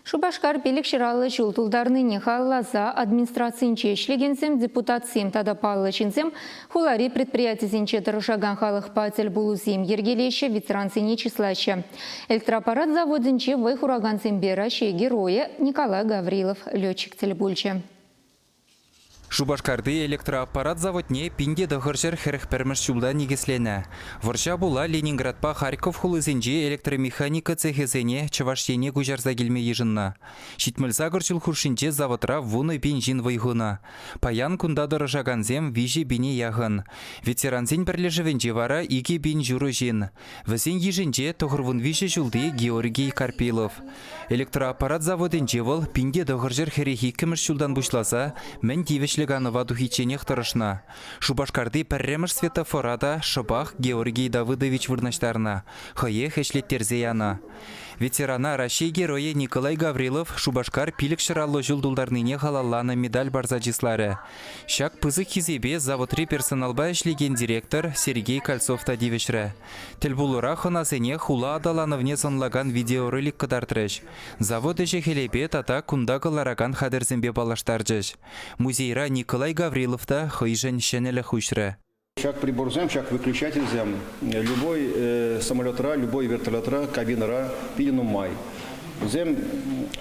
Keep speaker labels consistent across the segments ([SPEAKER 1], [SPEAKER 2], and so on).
[SPEAKER 1] Шупашкар 550 ҫул тултарнине халалласа администрацинче ӗҫлекенсем, депутатсем тата паллӑ ҫынсем хулари предприятисенче тӑрӑшакан халӑхпа тӗл пулусем йӗркелеҫҫӗ, ветерансене чыслаҫҫӗ. Электроаппарат заводӗнче вӑй хуракансемпе Раҫҫей Геройӗ Николай Гаврилов летчик тӗл пулчӗ.
[SPEAKER 2] Шупашкарти электроаппарат заводне 1941 ҫулта никӗсленӗ. Вӑрҫа пула Ленинградпа Харьков хулисенчи электромеханика цехӗсене Чӑваш Ене куҫарса килме йышӑннӑ. 78 ҫул хушшинче заводра 10,000 ҫын вӑй хунӑ. Паян кунта тӑрӑшакансем 3 пине яхӑн. Ветерансен пӗрлешӗвӗнче вара 2,5 пин ҫын. Вӗсен йышӗнче 93 ҫулти Георгий Карпилов. Электроаппарат заводӗнче вӑл 1942 ҫултан пуҫласа мӗн тивӗҫлӗ канӑва тухичченех тӑрӑшнӑ. Шупашкарти пӗрремӗш светофора та шӑпах Георгий Давыдович вырнаҫтарнӑ, хӑех ӗҫлеттерсе янӑ. Ветерана Раҫҫей Геройӗ Николай Гаврилов Шупашкар 550 ҫул тултарнине халалланӑ медаль парса чысларӗ. Ҫак пысӑк хисепе заводри персоналпа ӗҫлекен директор Сергей Кольцов та тивӗҫрӗ. Тӗлпулура хӑнасене хула аталанӑвне сӑнлакан видеоролик кӑтартрӗҫ, завод ӗҫӗ-хӗлӗпе тата кунта кӑларакан хатӗрсемпе паллаштарчӗҫ. Музейра Николай Гаврилов та хӑйшӗн ҫӗнӗлӗх уҫрӗ.
[SPEAKER 3] Ҫак приборсем, ҫак выключательсем любой самолетра, любой вертолетра, кабинӑра питӗ нумай. Вӗсем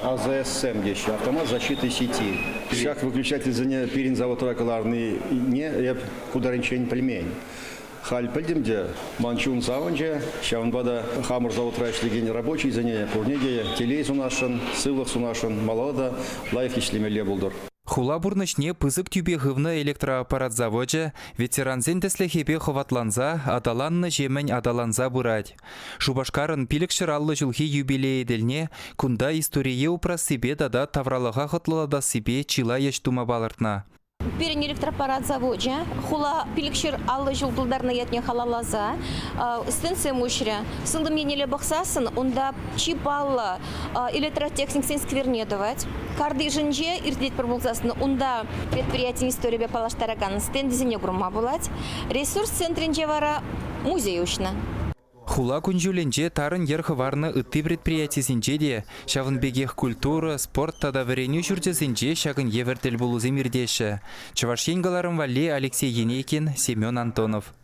[SPEAKER 3] АЗС-сем теҫҫӗ, автомат защиты сети. Ҫак выключательсене пирӗн заводра кӑларнине эп ку таранччен пӗлмен. Халь пӗлтӗм те, ман чун савӑнчӗ, ҫавӑнпа та хамӑр заводра ӗҫлекен рабочисене пурне те телей сунасшӑн, сывлӑх сунасшӑн, малалла та лайӑх ӗҫлемелле пултӑр.
[SPEAKER 2] Хула пурнӑҫне пысӑк тӳпе хывнӑ электроаппарат завочӗ ветерансен тӗслӗхӗпе хӑватланса аталаннӑҫемӗн аталанса пырать. Шупашкарӑн 550 ҫулхи юбилейӗ тӗлне кунта историе упрассипе тата тавралӑха хӑтлӑлатассипе чылай ӗҫ тума палӑртнӑ.
[SPEAKER 4] Пирӗн электроаппарат завочӗ хула 550 ҫул тултарнӑ ятне халалласа стендсем уҫрӗ. Сылтӑм еннелле пӑхсассӑн унта чи паллӑ электротехниксен скверне тӑвать. Картишӗнче иртетпӗр пулсассӑн унта предприятин историйӗпе паллаштаракан стендсене курма пулать. Ресурс центрӗнче вара музей уҫнӑ.
[SPEAKER 2] Хула кун-ҫулӗнче тарӑн йӗр хӑварнӑ ытти предприятисенче те, ҫавӑн пекех культура, спорт тата вӗренӳ ҫурчӗсенче ҫакӑн евӗр тӗлпулусем иртеҫҫӗ. Чӑваш Ен кӑларӑм валли Алексей Енейкин, Семен Антонов.